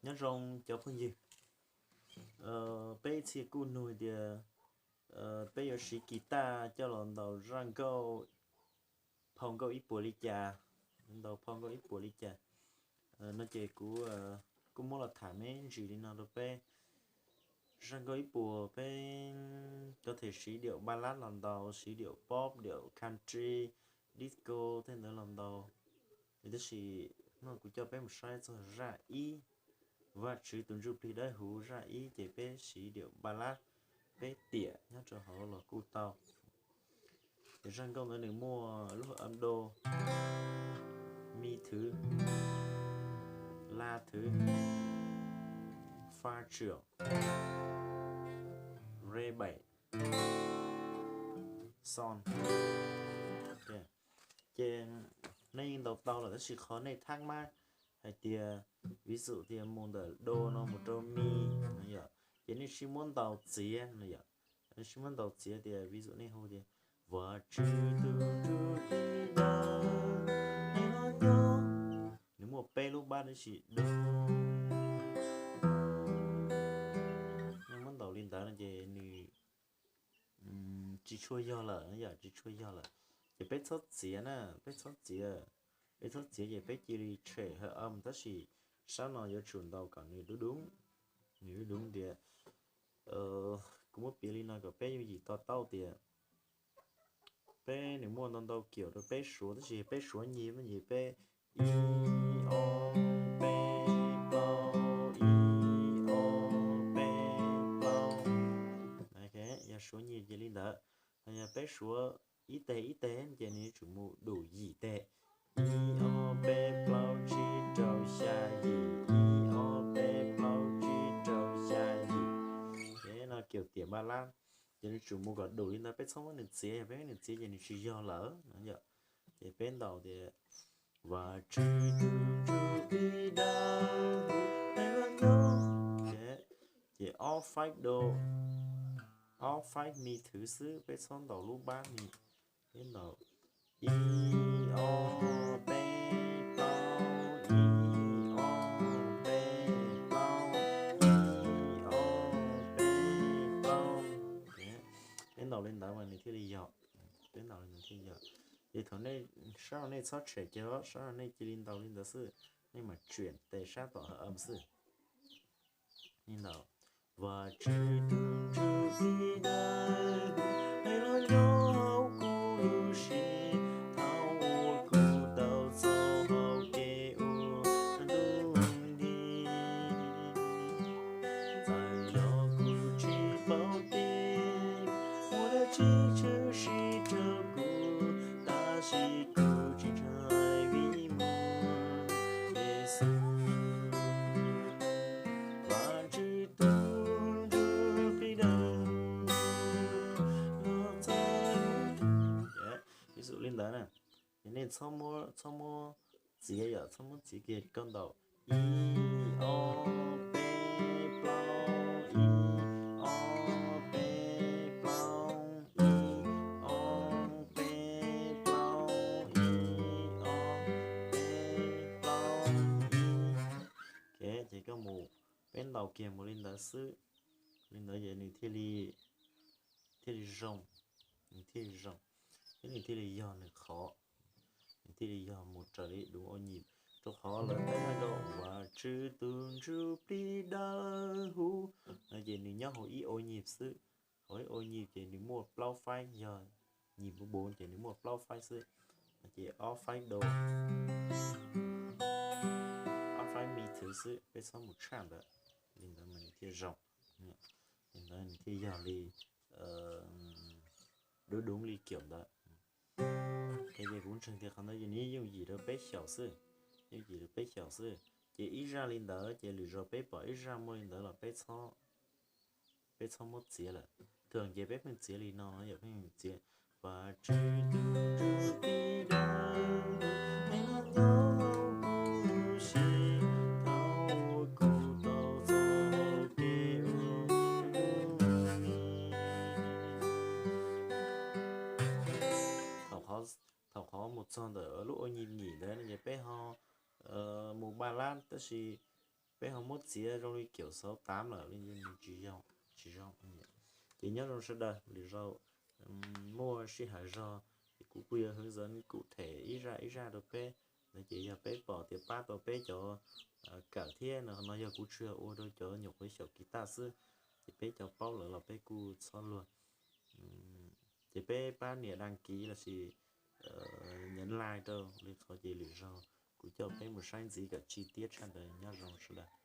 Nyob zoo cov phooj ywg, peb txhia kuj nug tias peb yuav siv kis taj coj los ntaus zaj nkauj phau nkauj ib puas li cas, ntaus phau nkauj ib puas li cas no ces kuv kuj muab los tham me ntsis li no rau peb. Zaj nkauj ib puas peb có thể siv điệu ballad los ntaus, siv điệu pop, điệu country, disco tej ntawd los ntaus. Tab sis no kuv coj peb mus saib txog zaj ib, Vajtswv tus Ntsuj Plig Dawb Huv zaj ib ces peb siv điệu ballad, peb tiam nyob rau hauv los kuj tau. Ces zaj nkauj ntawd nws muaj lub âm do, mi thứ, la thứ, fa triệu, re bảy, son. Ces nej yeej ntaus tau lawm tab sis qhov nej thắc mắc hais tias ví dụ tias mus ntawm do no mus rau mi no yom, ces nej sib muab ntaus txiav no yom. Nej sib muab ntaus txiav tias ví dụ nej hu tias Vajtswv tus Ntsuj Plig Dawb Huv, nws muaj peb lub bass tab sis do, nej muab ntaus li ntawd no ces nws tsis tshua yog lawm yom, tsis tshua yog lawm. Ces peb txhob txiav na, peb txhob txiav, peb txhob txiav ces peb cia li tshem hợp âm tab sis sab no yuav tsum ntaus kom nws dub dub, nws dub dub tias, kuv muab piav li no kom peb yooj yim to taub tias peb nws muaj ntau ntau kiểu rau peb suav tab sis peb suav nyig mas nyig peb ib ob peb plaub, ib ob peb plaub. Yog suav nyig ces li ntawd. Yog peb suav ib teg ib teg ces nws yuav tsum mus dum yim teg, ib ob peb plaub tsib rau xya yim, ib ob peb plaub tsib rau xya yim. Ces no kiểu tiam ballad, ces nws tsum mus kom dum li ntawd, peb txhob muab nws txiav, yog peb muab nws txiav ces nws tsis yog lawm no yom. Ces peb ntaus tias Vajtswv tus Ntsuj Plig Dawb Huv, peb los nyob. Ces ob faib do, ob faib mi thứ xwb, peb txhob ntaus lub bass mi. Peb ntaus ib ob peb plaub, ib ob peb plaub, ib ob peb plaub. Peb ntaus li ntawd mas nws thiaj li yog, peb ntaus li ntawd thiaj yog. Ces thaum nej sab no nej txhob tshem kiag, sab no nej cia li ntaus li ntawd xwb, nej mam tsuam tes sab tom hợp âm xwb. Li ntawd, Vajtswv tus Ntsuj Plig Dawb Huv, peb los nyob hauv kuv lub siab, thaum uas kuv tau txoj hau kev ua ntuj nti. Txawm yog kuv tsis paub tias muaj dab tsi tshwm sim rau kuv, tab sis kuv tsis ntshai vim muaj Yexus, Vajtswv tus Ntsuj Plig Dawb Huv los txhawb. Vis dụ li ntawd na, nej txhob muab, txhob muab txiav yom, txhob muab txiav kiag, koj ntaus ib ob peb plaub, ib ob peb plaub, ib ob peb plaub, ib ob peb plaub, ib. Ces koj mus, peb ntaus kiag mus li ntawd xwb, li ntawd ces nws thiaj li, thiaj li zoo, nws thiaj li zoo, thiab nws thiaj li yog nws qhov, nws thiaj li yog mus raws li đúng ô nhịp, rau qhov lawv teeb meem rau Vajtswv tus Ntsuj Plig Dawb Huv no ces nws nyob hauv ib ô nhịp xwb. Hauv ib ô nhịp ces nws muaj plaub faib, yog nhịp bốn bốn ces nws muaj plaub faib xwb, ces ob faib do, ob faib mi thứ xwb, peb txhob mus tshaj ntawd. Li ntawd mas nws thiaj zoo, li ntawd nws thiaj yog li đúng đúng li kiểu ntawd. Ces kuv ntseeg tias qhov ntawd ces nws yooj yim rau peb xyaum xwb, yooj yim rau peb xyaum xwb. Ces ib zaj li ntawd ces lwm zaus peb pom ib zaj muaj li ntawd los peb txhob, peb txhob muab txiav lawm. Thường ces peb pheej txiav li no, yog pheej txiav Vajtswv tus Ntsuj Plig Dawb Huv, peb los nyob hauv kuv lub siab, thaum uas kuv tau txoj hau kev ua ntuj nti. Thaum qhov, thaum qhov mus txog ntawm lub ô nhịp nhì ntawd no ces peb ho mus ballad, tab sis peb Peb ho muab txiav zoo li kiểu sáu tám lawm li, nws tsis zoo, tsis zoo. Ces nyob zoo sawv daws, lwm zaus muaj sij hawm zog ces kuv kuj yuav hướng dẫn cụ thể ib zaj ib zaj rau peb. Ntawd ces yog peb pom tias pab tau peb cov kawm thiab no, no yog kuv tsuas ua rau cov nyuam qhuav xyaum kiv taj xwb, ces peb cov paub lawm los peb kuj txhob luag. Ces peb pab nias đăng ký lossis nhấn like rau li qhov ces lwm zaus kuv coj peb mus saib ntxiv kom chi tiết tshaj ntawd. Nyob zoo sawv daws.